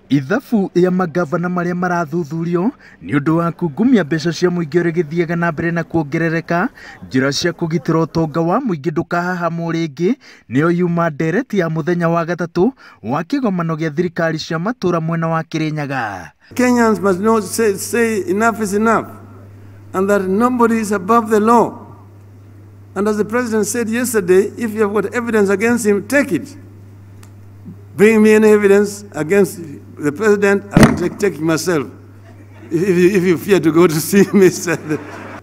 Ithabu ya magavana marĩa marathuthurio nĩ ũndũ wa kungumia mbeca cia mũingĩ ũrĩa gĩthiaga na mbere na kuongerereka, njĩra cia kũgitĩra ũtonga wa mũingĩ ndũkahahamwo rĩngĩ nĩyo yuma ndereti ya mũthenya wa gatatũ wa kĩgomano gĩa thirikari cia matũra mwena wa Kirinyaga. Kenyans must not say enough is enough and that nobody is above the law. And as the president said yesterday, if you have got evidence against him, take it. Bring me any evidence against the president, I will take it myself. If you fear to go to see me.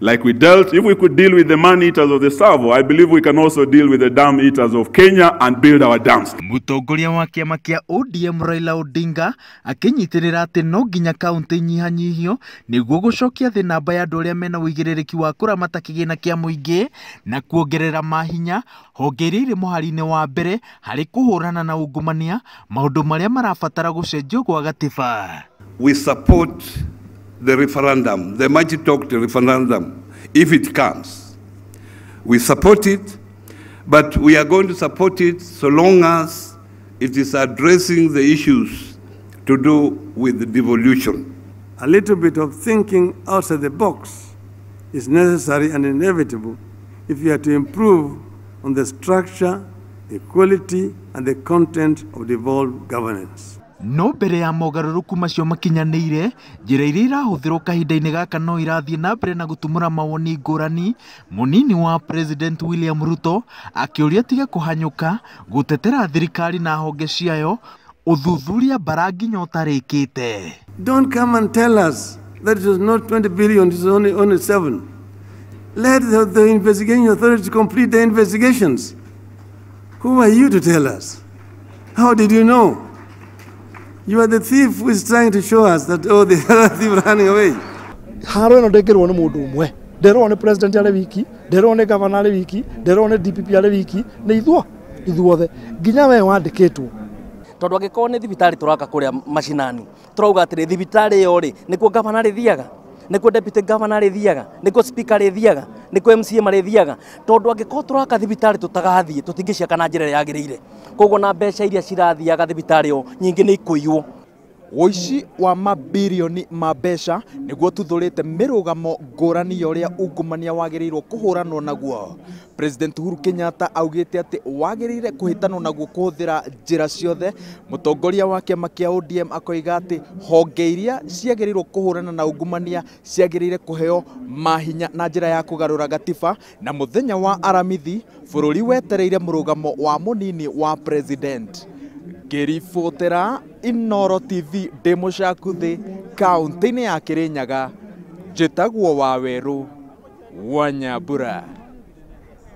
Like we dealt, if we could deal with the man-eaters of the Tsavo, I believe we can also deal with the dam eaters of Kenya and build our dams. Mũtongoria wa kĩama kĩa ODM Raila Odinga akĩnyitĩrĩra atĩ no nginya kaunti nyihanyihio nĩguo gũcokia thĩ namba ya andũ arĩa mena ũigĩrĩrĩki wa kũramata kĩgĩna kĩa mũingĩ na kuongerera mahinya honge iria irĩ mũhari-inĩ wa mbere harĩ kũhũrana na ungumania, maũndũ marĩa marabatara gũcenjio gwa gatiba. We support the referendum, the much talked referendum, if it comes. We support it, but we are going to support it so long as it is addressing the issues to do with devolution. A little bit of thinking outside the box is necessary and inevitable if you are to improve on the structure, the quality, and the content of devolved governance. No mbere ya mogarũrũku macio makinyanĩire, njĩra iria irahũthĩrwo kahinda-inĩ gaka no irathiĩ na mbere na gũtumũra mawoni ngũrani. Mũnini wa President William Ruto akĩũria tige kũhanyũka gũtetera thirikari na honge ciayo ũthuthuria mbara nginya ũtarĩkĩte. Don't come and tell us that it was not 20 billion, it was only 7. Let the investigating authority complete the investigations. Who are you to tell us? How did you know? You are the thief who is trying to show us that, oh, the other thief running away. Haro ĩno ndĩngĩrwo nĩ mũndũ ũmwe, nderwo nĩ president arĩ wiki, nderwo nĩ governor arĩ wiki, nderwo nĩ DPP arĩ wiki, nĩ ithuothe nginya we wandĩkĩtwo. Tondũ angĩkorwo nĩ thibitarĩ tũraka kũrĩa macinani, tũrauga atĩrĩ thibitarĩ ĩyo rĩ, nĩkuo governor arĩthiaga, nĩkuo deputy governor arĩthiaga, nĩkuo speaker arĩthiaga, nĩkuo MCA marĩthiaga. Tondũ angĩkorwo tũraka thibitarĩ tũtagathiĩ, tũtingĩciaka na njĩra ĩrĩa yagĩrĩire. Koguo na mbeca iria cirathiaga thibitarĩ ĩyo nyingĩ nĩ ikũiywo. Ũici wa mabirioni ma mbeca nĩguo tuthũrĩte mĩrũgamo ngũrani ya ũrĩa ungumania wagĩrĩirwo kũhũranwo naguo. President Uhuru Kenyatta augĩte atĩ wagĩrĩire kũhĩtanwo naguo kũhũthĩra njĩra ciothe. Mũtongoria wa kĩama kĩa ODM akoiga atĩ honge iria ciagĩrĩirwo kũhũrana na ungumania ciagĩrĩire kũheo mahinya na njĩra ya kũgarũra gatiba. Na mũthenya wa Aramithi bũrũri wetereire mũrũgamo wa mũnini wa president. Ngĩribotera Inooro TV ndĩ Mũcakuthĩ kaũntĩ-inĩ ya Kirinyaga, njĩtagwo Wawerũ wa Nyambura.